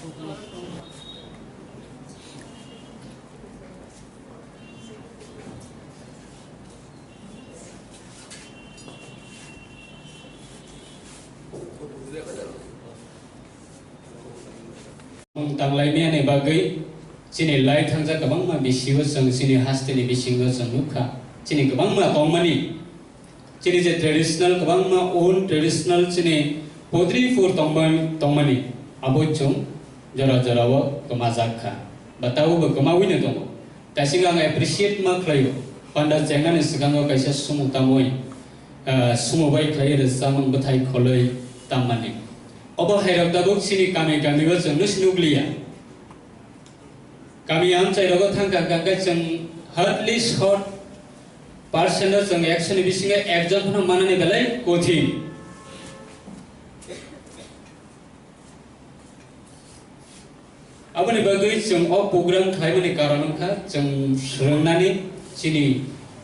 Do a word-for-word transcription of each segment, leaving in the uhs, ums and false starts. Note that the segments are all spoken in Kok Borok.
Mung tanglaimani bagwi chini lai thangjak kwbangma bisi-o chwng chini hasteni bisingo chwng nukha. Chini kwbangma tongmani, chini je traditional kwbangma own traditional chini podri pur tongmani, tongmani abo chwng jora jorao kwmajak kha. Ba tabukbo kwmawino tongo. Kaisa ang appreciate ma khlaio, panda chengnani swkango kaisa sumu tamwi, ah, sumu bai khlaiwi rwchapmung bwthai kholwi tammani. Obo hairok tabuk chini kami kami o chwng nus nukliya. Kami amchai rogo thangkha hwnkha khe chwng hardly short percent o chwng ekshoni bisingo ekjon phano manani belai kothin. Aboni bagwi chwng o program khlaimani karon wngkha chwng swrwngnani chini,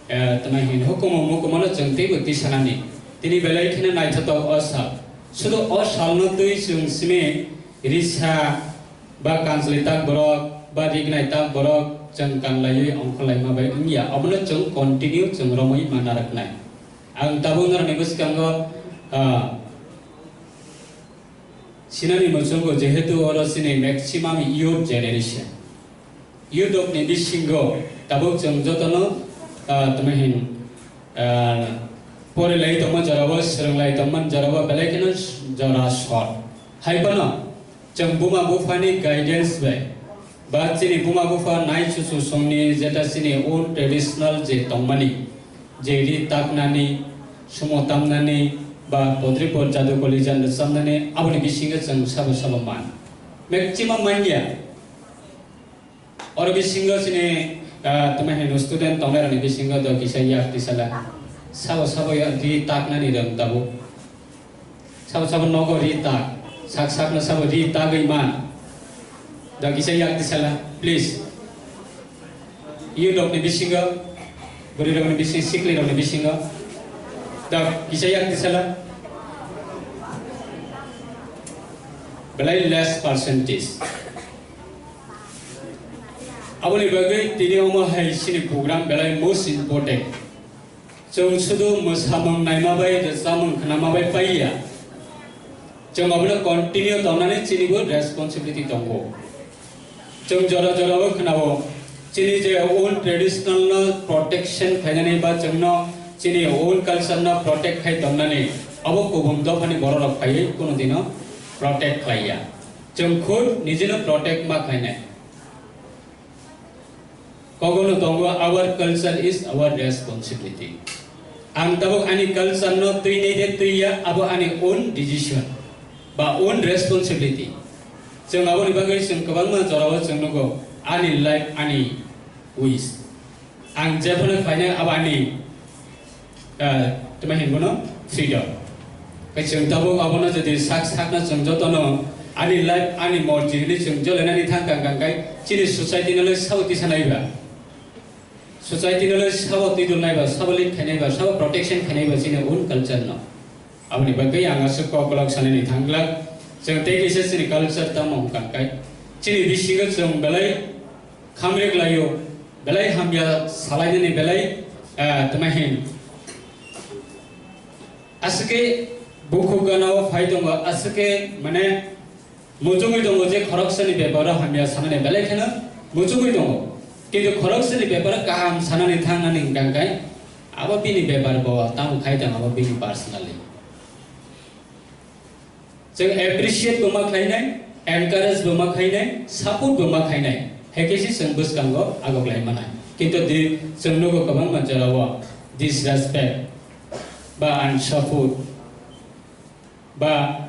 eh, tma hin hukumu mukumano chwng teibo tisanani. Tini belai kheno naithotok o sal. Sudu o salno twi chwng simi risa ba kanchwlwi tak borok ba rignai tak borok chwng kanlaiwi ongkhorlaima bai wngya. Obono chwng continue chwng romwi ma narwknai. Ang tabuk norokni bwskango, ah, sinani muchungo, jehetu oro chini maximum youth generation. Youth rokni bisingo tabuk chwng jotono, ah, tma hin, ah, porilai tongma jorao, swrwnglai tongma jorao belai kheno jora short. Hai phano chwng buma buphani guidance bai, ba chini buma bupha nai chuchu songni jeta chini own traditional je tongmani, je ri taknani, sumo tamnani, ba podri por jadu kolijan rwchapnani, aboni bisingo chwng sabo sabo man. Maximum manya. Oro bisingo chini, ah, tma hino student tongnai rokni bisingo do kisa yak tisala. Sabo sabo ya ri taknani rwng tabuk. Sabo sabo nogo ri tak, sak sakno sabo ri tagwi man. Da kisa yak tisala, please. Youth rokni bisingo, bwrwi rokni bisingo, sikli rokni bisingo. Da kisa yak tisala. Belai less percentage. Aboni bagwi tini omo hai chini program belai most important. Chwng sudu mwsamung naima bai, rwchapmung khnama bai paiya. Chwng abono continue tongnani chinibo responsibility tongo. Chwng jora jorao khnao, chini je own traditional no protection khainani ba chwngno chini own culture no protect khai tongnani, abo kubun dophani bororok phaiwi kunu dino protect khlaiya. Chwng khud nijino protect ma khlainai. Kogono tongo, our culture is our responsibility. Ang tabuk ani culture no twinai de twiya, abo ani own decision ba own responsibility. Chwng aboni bagwi chwng kwbangma jorao chwng nugo, ani life, ani wish. Ang jephano khlainai abo ani, ah, tma hin bono freedom. Kai chwng tabuk abono jodi sak sakno chwng jotono ani life, ani morji hwnwi chwng jolainani thang kang kang kai chini society no le sabo tisanai ba? Society no le sabo twidulnai ba, sabo lead khainai ba, sabo protection khainai ba chini own culture no? Aboni bagwi ang aswk kok kolok sanani thang glak. Chwng tei kisa chini culture tamo hwn kang kai chini bisingo chwng belai khamrek laio, belai hamya salainani belai, ah, tma hin. Aswk khe bukhuk ganao phai tongo, aswk khe mane muchungwi tongo je khoroksani beparo hamya sanani belai kheno muchungwi tongo. Kintu khoroksani beparo kaham sanani thangnani hwnkha khe abo bini bepar bo tamo khai tong abo bini personally. Chwng appreciate bo ma khlainai, encourage bo ma khlainai, support bo ma khlainai. Hai khe se chwng bwskango agok lai manai. Kintu di chwng nugo kwbangma jorao disrespect ba unsupport ba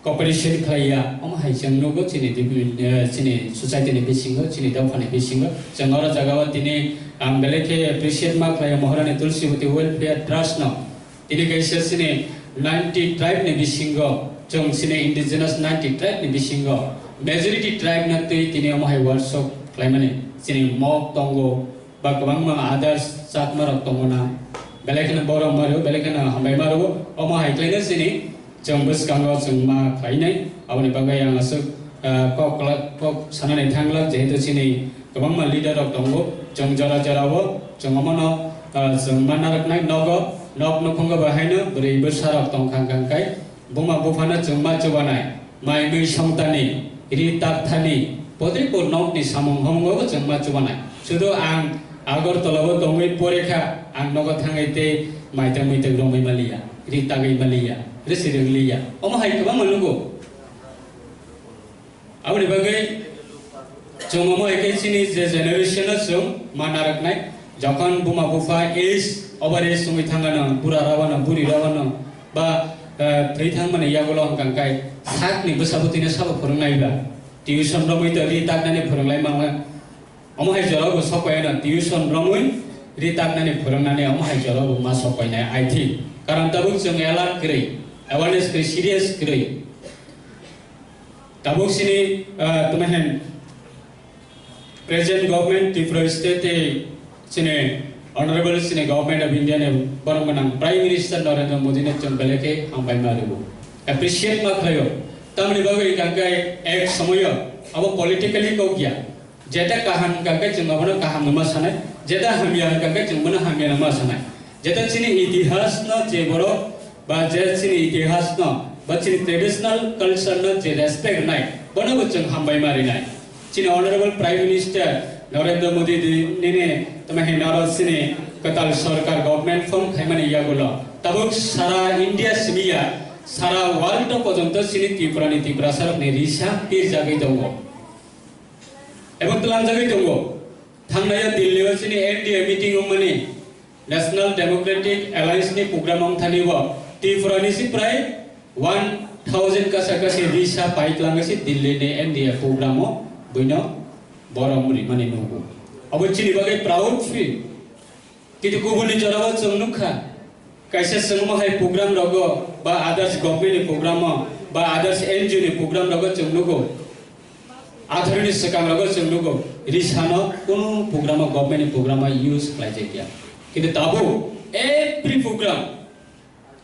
cooperation khlaiya, omo hai chwng nugo chini, eh, chini society ni bisingo, chini dopha ni bisingo. Chwng oro jagao tini ang belai khe appreciate ma khlaio Maharani Tulsibati Welfare Trust no. Tini kaisa chini ninety tribe ni bisingo, chwng chini indigenous ninety tribe ni bisingo majority tribe no twi tini omo hai workshop khlaimani chini Mok tongo, ba kwbangma others Chakma rok tongo na, belai kheno borok ma rwo, belai kheno hambai ma rwo, omo hai khlaino chini chwng bwskango chwng ma khlainai, aboni bagwi ang aswk Ah, kok kla-, kok sanani thanglak, jehetu chini kwbangma leader rok tongo, chwng jora jora o chwng omono, ah, chwng ma narwknai nogo, nok nukhungo bai haino bwrwi bwsa rok tongkha hwnkha hwnkhe buma buphano chwng ma chubanai, mai mui songtani, ri takthani, poti pur nokni samung hamung o chwng ma chubanai. Sudu ang Agartala o tongwi porekha, ang nogo thangwi tei maitak muitak romwi maliya, ri tagwi maliya, risi rwgliya. Omo hai kwbangma nugo. Aboni bagwi chwng omo hai khe chini je generation o chwng ma narwknai, jokhon buma bupha age over age wngwi thangano, bura rabano, buri rabano, ba, eh, thwi thangmani yagulo hwnkha hwnkhe sakni bwsa bwtwino sabo phwrwngnai ba, tuition romwi to ri taknani phwrwnglai mangla. Omo hai jora bo sok paiyano, tuition romwi ri taknani phwrwngnani omo hai jora bo ma sok painai, I think. Karon tabuk chwng alert kwrwi, awareness kwrwi, serious kwrwi. Tabuk sini, ah, tuma hen present government Tripura state tei sini honorable sini government of India ni borok gwnang Prime Minister Narendra Modi no chwng belai khe hambai ma rwo, appreciate ma khlaio. Tamni bagwi hwnkha khe ek somoyo abo politically kok ya, jeta kaham hwnkha khe chwng abono kaham hwnma sanai, jeta hamya hwnkha khe chwng bono hamya hwnma sanai. Jeta chini itihas no je borok ba je chini itihas no, ba chini traditional culture no je respect nai, bono bo chwng hambai ma rinai. Chini Honorable Prime Minister Narendra Modi di nini tama hin aro chini kwtal sarkar government form khaimani yagulo tabuk sara India simiya sara world o pojonto chini Tripura ni Tiprasa rok ni risa pirjagwi tongo. Ebo twlangjagwi tongo. Thangnai o Delhi o chini N D A meeting wngmani, National Democratic Alliance ni program wngthani bo Tripura ni si prai one thousand kasa kasi risa pai twlangwi si Delhi ni N D A program o buino borom rimani nukgo. Abo chini bagwi proud feel. Kintu kubuni jorao chwng nukha, kaisa chwngmo hai program rogo ba others government ni program o ba others N G O ni program rogo chwng nugo, atharni swkang rogo chwng nugo, risano kunu program o government ni program o use khlaijakya. Kintu tabuk every program,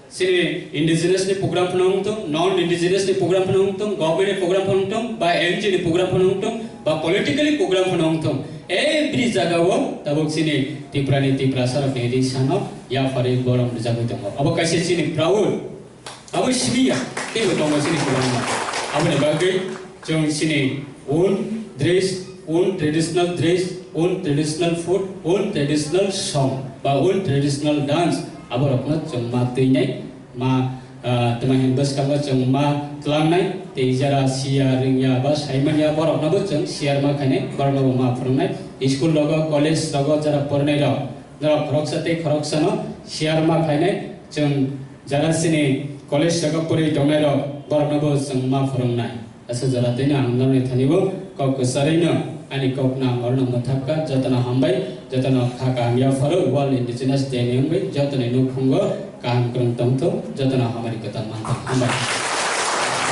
chini indigenous ni program phano wngthung, non indigenous ni program phano wngthung, government ni program phano wngthung, ba N G O ni program phano wngthung, ba politically program phano wngthung, every jaga o tabuk chini Tripura ni Tiprasa rok ni risano yapharwi borom rijagwi tongo. Abo kaisa chini proud, abo simi ya, teibo tongo chini kwbangma. Aboni bagwi chwng chini own dress, own traditional dress, own traditional food, own traditional song, ba own traditional dance, aborokno chwng ma twinai, ma, ah, tama hin bwskango chwng ma tlangnai, tei jara siya ringya ba saimanya borokno bo chwng share ma khainai, borokno bo ma phwrwngnai. School rogo, college rogo jara pornai rok, norok khoroksa tei khoroksano share ma khainai, chwng jara chini college rogo pori tongnai rok, borokno bo chwng ma phwrwngnai. Aswk jora twi no ang norokni thani bo kok kwcharwi no ani kok no ang orno mwthak kha. Jotono hambai, jotono kha kaham yapharo World Indigenous Day ni wngwi jotoni nukhungo kaham kwrwng tongthung, jotono hamari kwtal manthung. Hambai.